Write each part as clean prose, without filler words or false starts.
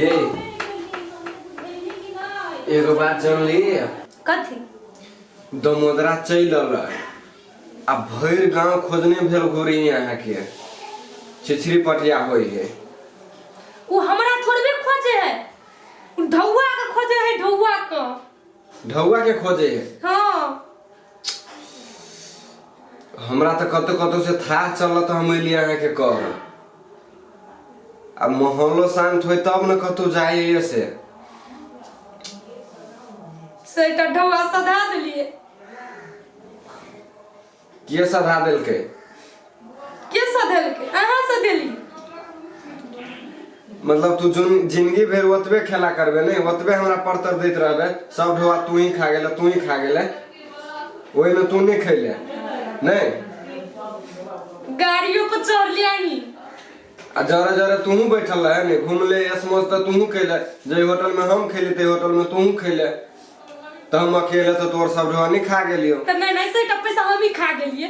ये एगो बात जानली? कथी? दमोदरा चलि अलै आ भरि गांव खोजने भेल घुरी अहाँके छिछरी पटिया होइ है। उ हमरा थोड़बे खोजे है, उ ढौआ के खोजे है, ढौआ के। ढौआ के खोजे है? हाँ। हमरा तऽ कतौ कतौ से थाह चलल तऽ हम एलियै अहाँके कह। आ माहौलो शांत होय तब ने कतौ जाइए से। से एकटा ढौआ सधा देलियै। के सधा देलकै? के सधेलकै? अहाँ सधेलियै। मतलब तू जुन जिंदगी भरि ओतबे खेला करबे ने, ओतबे हमरा परतर दैत रहबे, सब ढोआ तू ही खा गेले, तू ही खा गेले, ओहिमे तू नहि खैले नहि। गाड़ियों पर चढ़ अहीं। आ जरे जरे तूहू बैठल रहे ने, घुमले ऐश-मौज तऽ तूहू खैले, जै होटल में हम खैली तै होटल में तूहू खैले, तऽ हम अकेले तऽ तोर सब ढोआ नहि खा गेलियो। तऽ नहि नहि, से पैसा हम ही खा गेलियै।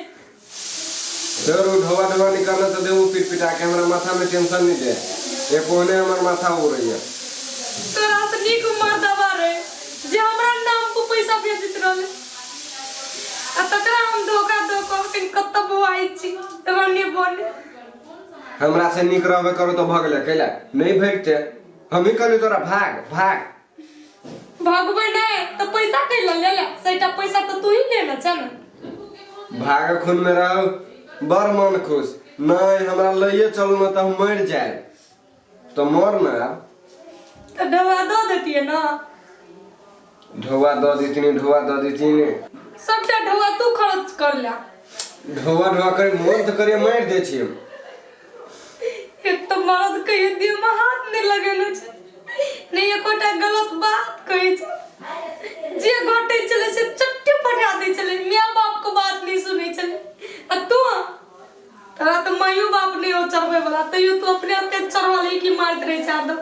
फेर ओ ढोआ ढोआ निकालना तऽ देबो पीट पिटा के, हमरा माथा में टेंशन नहीं दे, एक ओहने हमर माथा उड़ैया। तोरा से नीक मर्दबा रे जे हमरा नाम पर पैसा भेजैत रहले, आ तकरा हम धोखा दऽ कऽ अखन कतऽ बौआइ छी रने बने। हमरा से नीक रहबे करू तऽ भऽ गेलै, कैला नहीं भागते? हम ही कहलियो तोरा भाग भाग। भागबै नहि तऽ पैसा कैला ले ले? सैटा पैसा तऽ तू ही लेने छ ने। भाग खून में रहो बड़ मन खुश नहीं, हमरा लइए चलू ना तऽ हम मरि जाए। तऽ मर ना आब। तऽ ढौआ दऽ देतियै ना। ढौआ दऽ देतिनी, ढौआ दऽ देतिनी। सबटा ढौआ तू खर्च कर ले। ढौआ ढौआ करी मोन तऽ करिए मारि दै छी हम। एक तऽ मर्द कहियो देह में हाथ नहि लगेने छै, नहि एकोटा गलत बात कहै छै, जे घटै छलै से चट्टे पठा दै छलै, माय बाप के बात नहि सुनै छलै। आ तू, तोरा तऽ माइयो बाप नहि हो चढ़बै वाला, तैयो तू अपने अपने चढ़ल कि मारैत रहै छै हरदम।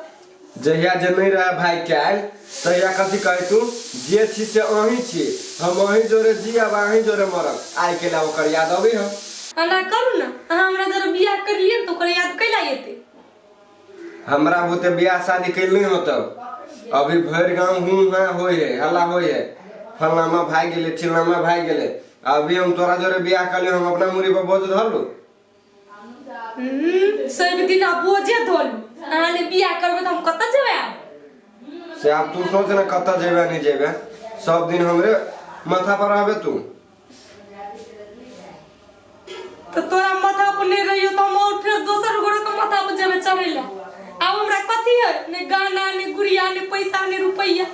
जहिया जे नहि रहे भाई काल्हि तहिया कथी कहै तू? जे छी से अहीं छी, हम अहीं जोरे जियब अहीं जोरे मरब। आइ केला ओकर याद अबै हम? एना करू ने, अहाँ हमरा जरा बियाह करियै ने तऽ ओकर याद कैला एतै? हमरा बुते बियाह शादी कैल नहीं होतौ। अभी भरि गाँव हूँ हाँ होइ है, हल्ला होइ है, फलनामा भाग गेलै, चिलनामा भाग गेलै। अभी हम तोरा जोरे बियाह कलियो, हम अपना मुड़ी पर बोझ धरलू। सब दिन आ बोझे धोलू। अहाँ ने बियाह करबै तऽ हम कतऽ जेबै आब? से आब तू सोच ने कतऽ जेबे नहीं जेबे, सब दिन हमरे माथा पर रहबे तू। तऽ तोरा माथा पर नहीं रहियो तऽ हम और फेर दोसर गोरे के माथा पर जेबै चढ़ै लए। आब हमरा कथी है? ने गाना, ने गुड़िया, ने पैसा, ने रुपैआ,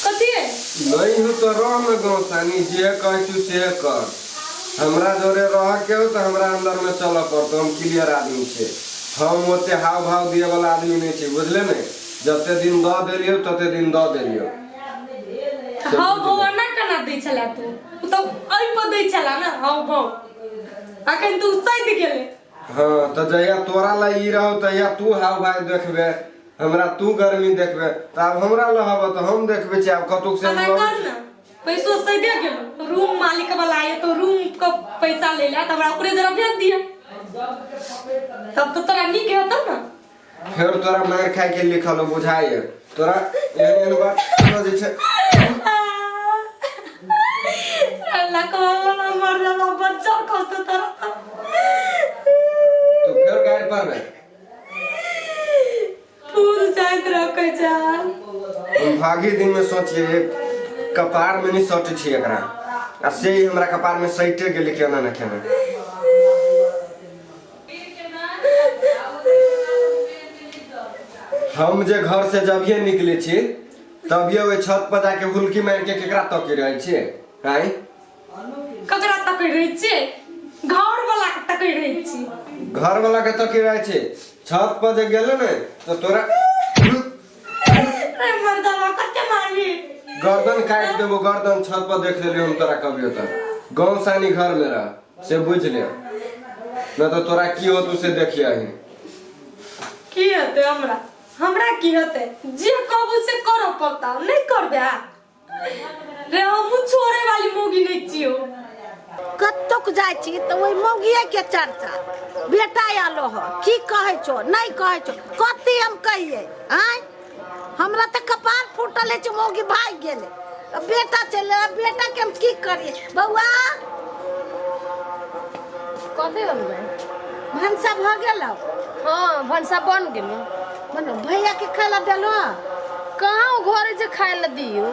कथी है? नहीं हो तो रह न गाँव सानी, जे कहै तू से कर। हमरा जोरे रह के हो तऽ हमरा अंदर में चलऽ पड़तो। हम क्लियर आदमी छै, हम ओते हाव भाव दिए वाला आदमी नहीं छी, बुझले ने? जते दिन दऽ देलियो तते दिन दऽ देलियो। हाव भाव एना केना दै छला तू? ओ तऽ एहि पर दै छला ने हाव भाव, अखन तू सधि गेलै। हाँ तऽ जहिया तोरा लए ई रहो तहिया तू हाव भाव देखबे हमरा, तू गर्मी देखबे, तऽ आब हमरा लए हबऽ तऽ हम देखबे छी। आब कतौ से हम एना लबै कर ने, पैसो सधि गेलो, रूम मालिक वाला आये तो रूम के पैसा ले ले, तऽ हमरा ओकरे जरा भेज दिया, तब तऽ तोरा नीक हेतौ ने। फेर तोरा मारि खाय के लिखल हो बुझाइए, तोरा एहन एहन बात जे छै। अल्लाह को मर जाला बच्चा खसते तोरा। तू फेर गाड़ि पड़बे। फूल जाइत रखै छै। हम भागी दिन में सोचिए एक कपार में नहीं सटे छी एकरा, आ से ही हमरा कपार में सटे गेलै केना ने केना। हम जे घर से जबिये निकले छी तबिये ओहि छत पर जाके हुलकी मारि के केकरा तकी रहै छी आँय? ककरा तकै रहै छियै? घर वाला के तकै रहै छी। घर वाला के तकी रहै छी। छत पर जे गेले ने तऽ तोरा रे मर्दावा, कते मारबी? गर्दन काटि देबो गर्दन। छत पर देख लेलियो हम तोरा कभियो तऽ गाँव सानी घर में रह से बुझि ले, न तऽ तोरा की होतौ से देखिए। की हेतै हमरा? हमरा की हेतै? जे कहबू से करऽ पड़ता, नहि करबै आ रे? हमहूँ छोड़े वाली मौगी नहीं छियो। कतौक जाइ छी तऽ ओहि मौगिएके चर्चा। बेटा आलो ह, की कहै छौ नहि कहै छौ, कथी हम कहियै? आँय, हमरा तऽ कपार फूटल अछि। मौगी भागि गेलै, आ बेटा चलि एलै। बेटाके हम की करियै? बौआ, कथी बनबै? भनसा भऽ गेल? हाँ, भनसा बन गेलो। मने भैया के खाय ला देलो? कहाँ, ओ घरे जे खाय ला दियो।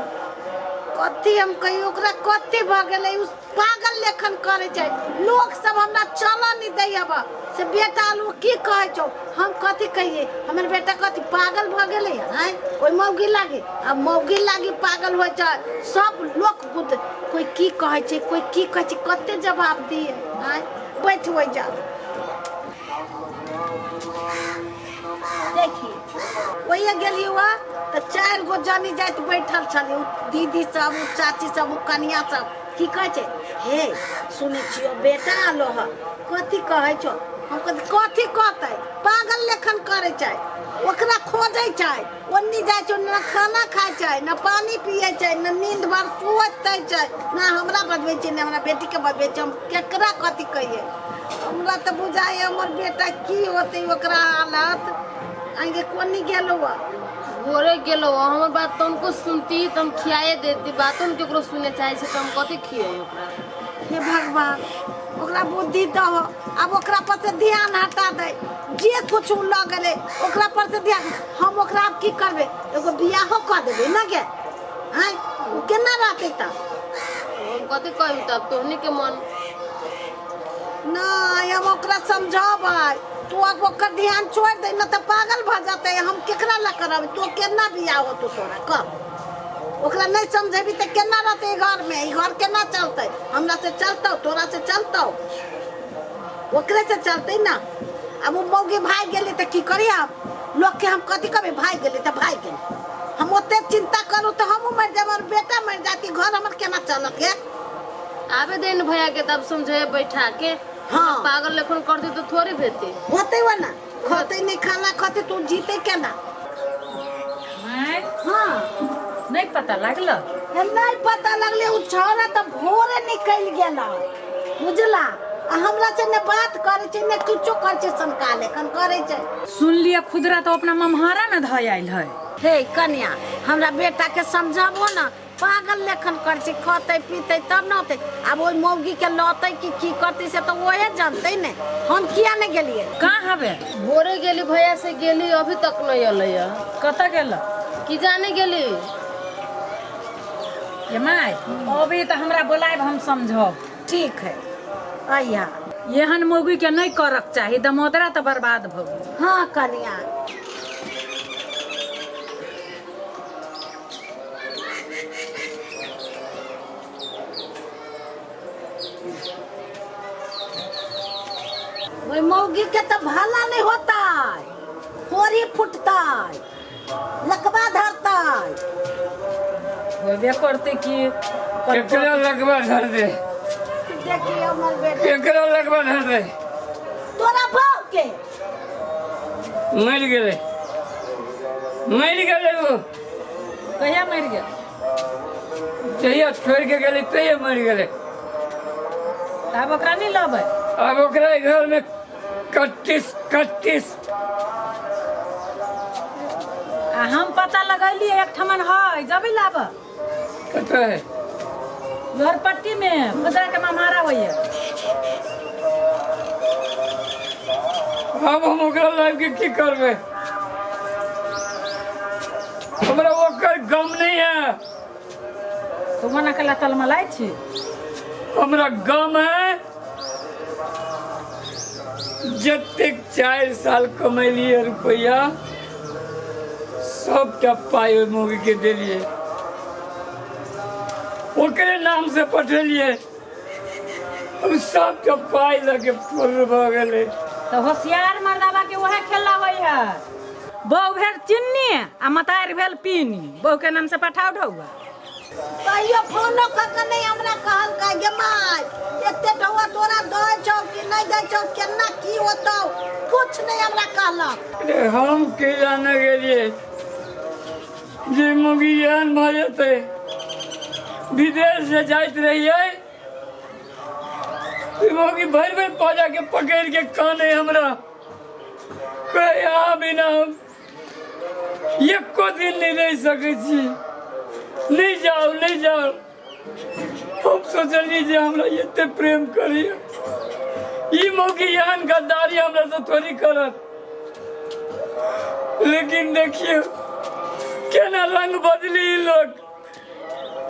कथी हम कहियो ओकरा? कथी भऽ गेलै? उ पागल लेखन करै छै। लोक सब हमरा चलऽ नहि दै अब से। बेटा आलू की कहै छौ? हम कथी कहियै? हमर बेटा कथी पागल भऽ गेलै? आँय, ओहि मौगी लागी, आ मौगी लागी पागल होइ छै। सब लोक गुद, कोइ की कहै छै, कोइ की कहै छै, कते जवाब दियै? आँय, बैठ होइ जा। देखी, ओहिए गेली हुआ तऽ चारि गो जनी जाइत बैठल छली, उ दीदी सब, उ चाची सब, उ कनिया सब। की कहै छै? हे, सुनै छियो, बेटा आलो ह, कथी कहै छौ? हम कहै, कथी कहतै? पागल लेखन करै छै, ओकरा खोजै छै। ओन्नी जाइ छै, न खाना खाइ छै, न पानी पियै छै, न नींद भर सुतै छै, न हमरा बजबै छै, न हमरा बेटीके बजबै छै। हम केकरा कथी कहियै? हमरा तऽ बुझाइ हमर बेटा की होतै ओकरा हालत। आगे कोनी गेलो? भोरे गेलो। हमर बात तनको सुनती तऽ हम खियाए देती। बातो ने केकरो सुने चाहे छै, तऽ हम कथी खियाई ओकरा? हे भगवान, ओकरा बुद्धि दहो। आब ओकरा पर से ध्यान हटा दे। जे कुछ उ लऽ गेलै, ओकरा पर से ध्यान। हम ओकरा आब की करबै? एगो बियाहो कऽ देबै ने गे? आँय, ओ केना रहतै तऽ? हम कथी कही तब? तोहनी के मन। नहि, हम ओकरा समझाबै। तू आब ओकर ध्यान छोड़ि दे, न तऽ पागल भऽ जेतै। हम केकरा लए करब? तू केना बियाह होतौ तोरा? कह, ओकरा नहि समझेबी तऽ केना रहतै ई घरमे? ई घर केना चलतै? हमरा से चलतौ? तोरा से चलतौ? ओकरे से चलतै ना। आब ओ मौगी भागि गेलै तऽ की करी हम? लोकके हम कथी कहबै? भागि गेलै तऽ भागि गेलै। हम ओते चिंता करू तऽ हमहूँ मरि जायब, हमर बेटा मरि जायत। ई घर हमर केना चलत गे? आबे दे ने भैया के, तब समझे बैठा के। हाँ। पागल लेखन करते तो थोड़े भेते। होतै वा ना, खतै नहि खाना खतै तू जीतै केना? माय। हाँ। नहि पता लागल? हे, नहि पता लगले। ओ छौड़ा तऽ भोरे निकलि गेल, बुझला? आ हमरा से ने बात करै छै, ने किछो करै छै। सनका लेखन करै छै। सुन लिअ, खुदरा तऽ अपना ममहारा ने धऽ आयल है। हे कन्या, हमरा बेटा के समझाबो ना। पागल लेखन करै छै। खतै पीतै तब ने होतै। आब ओहि मौगी के लतै कि की करतै, से तऽ ओहे जानतै ने। हम किया नहि गेलियै? कहाँ हवे? भोरे गेली, भैया से गेली, अभी तक नहीं अलै है। कतऽ गेल? की जाने गेली। ये माय, अभी तऽ हमरा बोलायब, हम समझब। ठीक है, अइहा। एहन मौगी के नहि करक चाही। दमोदरा तऽ बर्बाद भऽ गेल। हाँ कन्या। ओहि मौगी के तऽ भला नहीं होता, होरी फुटतै, लकवा धरतै। होबे करतै की? केकरा लगवा धर दे? देखिए हमर बेटा। केकरा लगवा धर दे? तोरा बाप के। मरि गेलै, मरि गेलै ओ। कहिया मरि गेल? जहिया छोड़ि के गेलै, तहिया मरि गेलै। तऽ आब ओकरा नहि लबै? आब ओकरा घरमे कट्टिस कट्टिस। आ हम पता लगैलियै, एकठमन है, जबै लाबऽ। कतऽ है? लोहरपट्टी में खुदरा के मम्हारा होइए। आब हम ओकरा लाबि के की करबै? हमरा ओकर गम नहीं है। तो मना कला तलमलाइ छी। हमरा गम है, जतेक 4 साल कमेलियै रुपैआ, सबटा पाइ ओहि मौगी के देलियै, ओकरे नाम से पठेलियै। अब सबटा पाइ लऽ के फुर्र भऽ गेलै। तऽ होशियार मर्दाबा के वएह खेला होइ है। बहु भेल चिन्नी आ मतारि भेल पीनी। बहु के नाम से पठाउ ढौआ। कहियो फोनो कऽ के नहि हमरा कहलकै, गे माय, एते ढौआ तोरा दै छौ कि नहि दै छौ, केना की होतौ, कुछ नहि हमरा कहलक। अरे, हम की जाने गेलियै जे मौगी एहन भऽ जेतै। विदेश से जाइत रहियै। ई मौगी भरि भरि पाजा के पकड़ि के काने हमरा, कहै अहाँ बिना हम एको दिन नहि रहि सकै छी, नहि जाउ नहि जाउ। हम सोचलियै जे हमरा एते प्रेम करैया, ई मौगी एहन गद्दारी हमरा से थोड़ी करत। लेकिन देखियौ केना रंग बदली ई लोग।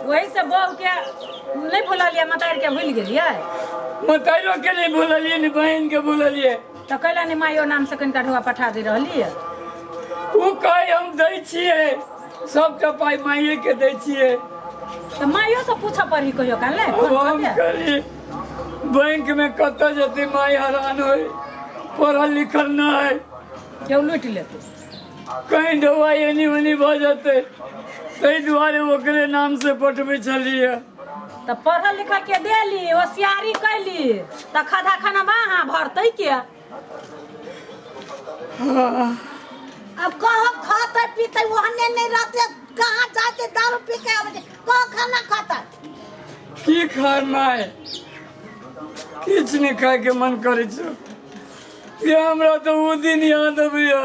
वही से बहू के नहीं भूललियै, मतार के भूल गेलियै। मतारो के नहीं भूललियै, ने बहन के भूललियै। तऽ कैला ने माइयो नाम से कनिका ढुआ पठा दे रहलियै? ओ कहै हम दै छियै सबटा पाइ, माइये के दै छियै। तऽ माइयो से पूछऽ पड़ी कहियो काल ने। अब हम कहलियै बैंक में कतऽ जेतै माइ, हरान होय, पढ़ल लिखल न है, केओ लूटि लेतै, कहीं ढौआ एनी ओनी भऽ जेतै, ताहि दुआरे ओकरे नाम से पठबै छलियै। तऽ पढ़ल लिखल के देली, होशियारी कैली, तऽ खधा खाना अहाँ भरतै के? अब कहो खाते पीते ओहने नहीं रहते, कहाँ जाते दारू पी के आवे छै, कहो खाना खाता? की खाय माय, किछु नहि खायके मन करै छौ। ये हमरा तऽ ओ दिन याद अबैया।